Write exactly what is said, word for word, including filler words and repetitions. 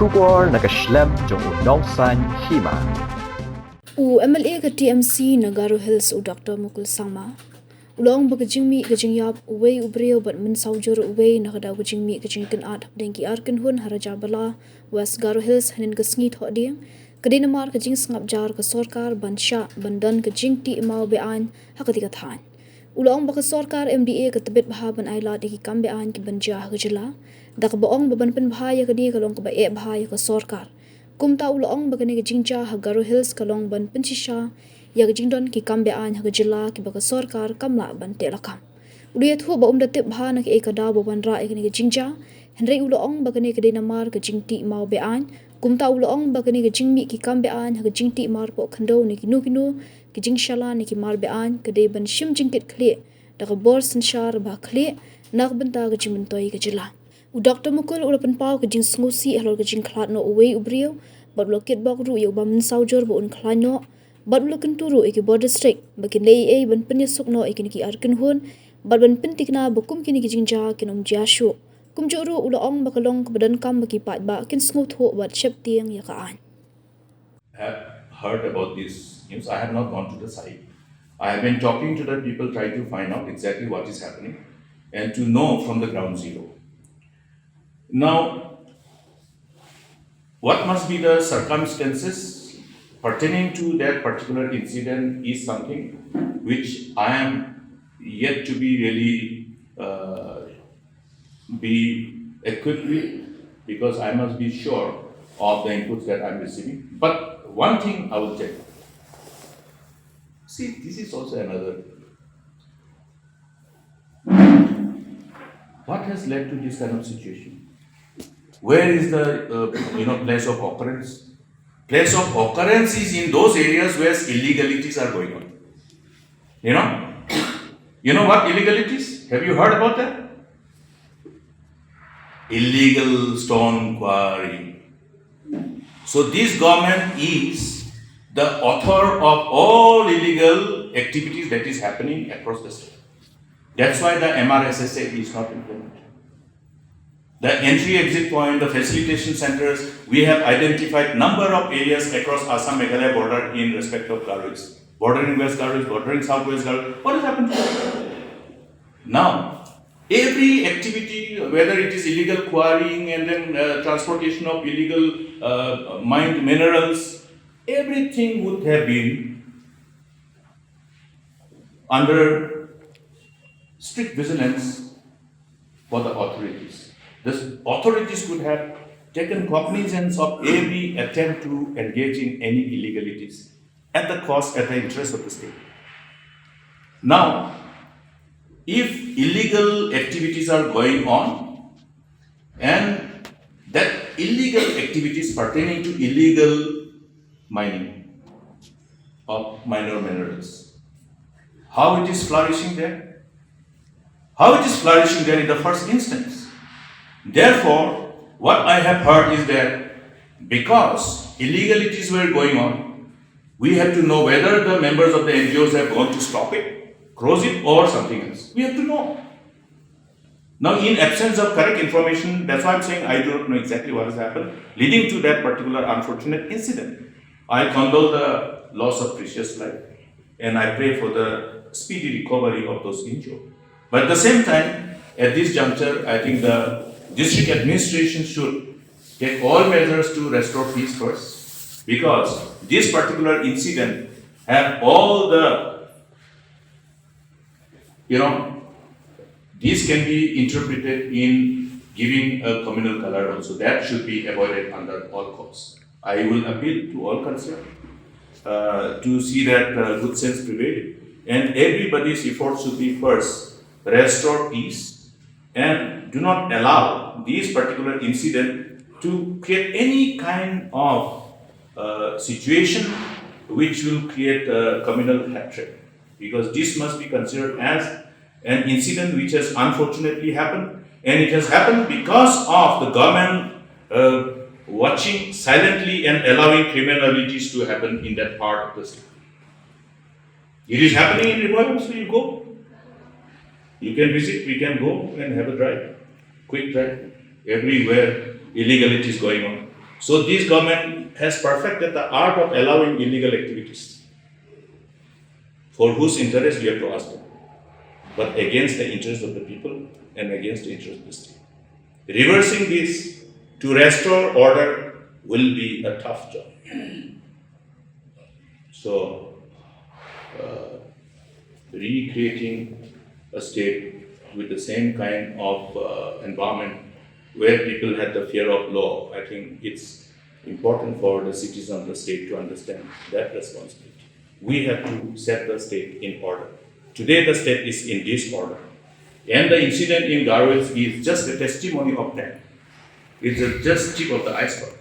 Khubor na ka shlem jong u nongsan hima. U M L A ka T M C na Garo Hills, u Doctor Mukul Sangma, u la ong ba ka jingmih ka jingïap uwei u briew bad mynsaw jur uwei na ka daw ka jingmih ka jingkynad hapdeng ki ar kynhun ha Rajabala, West Garo Hills, hynnin ka sngi Thohdieng, ka dei namar ka jingsngap jar ka sorkar ban shah ban don ka jingtih maw be-aiñ ha kata ka thaiñ. U la ong ba ka sorkar M D A ka tbit bha ban ailad ïa ki kam be-aiñ kiban jia ha ka jylla, da kaba ong ba ban pynbha ïa kane ka long kaba eh bha ïa ka sorkar. Kumta u la ong ba kane ka jingjia ha Garo Hills ka long ban pynshisha ïa ka jingdon ki kam be-aiñ ha ka jylla kiba ka sorkar kam lah ban teh lakam. U la ïathuh ba um da tip bha na kaei ka daw ba wanrah ïa kane ka jingjia, hynrei u la ong ba kane ka dei namar ka jingtih maw be-aiñ. Kumta u la ong ba kane ka jingmih ki kam be-aiñ ha ka jingtih marpoh khyndew ne kino kino ki jingshah ne ki mar be-aiñ ka dei ban shim jingkitkhlieh da ka bor synshar ba khlieh na ka bynta ka jingmyntoi ka jylla. U Doctor Mukul u la pynpaw ka jingsngewsih halor ka jingkhlad noh uwei u briew, bad u la kitbok ruh ïa u bym mynsaw jur ba un khlaiñ noh, bad u la kyntu ruh ïa ki bor district ba kin leh ei ei ban pynïasuk noh ïa kine ki ar kynhun, bad ban pynthikna ba kum kine ki jingjia kin ym jia shuh. Kumjuh ruh u la ong ba ka long kaba donkam ba ki paidbah kin sngewthuh bad sheptieng ïa ka aiñ. Have heard about this news. I have not gone to the site. I have been talking to the people, trying to find out exactly what is happening and to know from the ground zero. Now, what must be the circumstances pertaining to that particular incident is something which I am yet to be really uh, be equipped with, because I must be sure of the inputs that I'm receiving. But one thing I will tell you. See, this is also another. What has led to this kind of situation? Where is the uh, you know place of occurrence? Place of occurrence is in those areas where illegalities are going on. You know, you know what illegalities? Have you heard about that? Illegal stone quarry. So this government is the author of all illegal activities that is happening across the state. That's why the M R S S A is not implemented. The entry exit point, the facilitation centers, we have identified number of areas across Assam Meghalaya border in respect of Garo Hills, bordering West Garo Hills, bordering South West Garo Hills. What has happened to them? Now, every activity, whether it is illegal quarrying and then uh, transportation of illegal uh, mined minerals, everything would have been under strict vigilance for the authorities. The authorities could have taken cognizance of every attempt to engage in any illegalities at the cost, at the interest of the state. Now, if illegal activities are going on and that illegal activities pertaining to illegal mining of minor minerals, how it is flourishing there? How it is flourishing there in the first instance? Therefore, what I have heard is that because illegalities were going on, we have to know whether the members of the N G Os have gone to stop it, close it, or something else. We have to know. Now, in absence of correct information, that's why I'm saying I do not know exactly what has happened, leading to that particular unfortunate incident. I condole the loss of precious life and I pray for the speedy recovery of those injured. But at the same time, at this juncture, I think the district administration should take all measures to restore peace first, because this particular incident have all the, you know, this can be interpreted in giving a communal color also. That should be avoided under all costs. I will appeal to all concerned uh, to see that uh, good sense prevail, and everybody's efforts should be first restore peace and do not allow these particular incident to create any kind of uh, situation which will create a communal hatred, because this must be considered as an incident which has unfortunately happened, and it has happened because of the government uh, watching silently and allowing criminalities to happen in that part of the state. It is happening in Ri Bhoi, so you go. You can visit, we can go and have a drive, quick drive. Everywhere illegality is going on. So this government has perfected the art of allowing illegal activities for whose interest we have to ask them, but against the interest of the people and against the interest of the state. Reversing this to restore order will be a tough job. So, uh, recreating a state with the same kind of uh, environment where people had the fear of law, I think it's important for the citizens of the state to understand that responsibility. We have to set the state in order. Today, the state is in disorder. And the incident in Garo Hills is just a testimony of that. It's a just tip of the iceberg.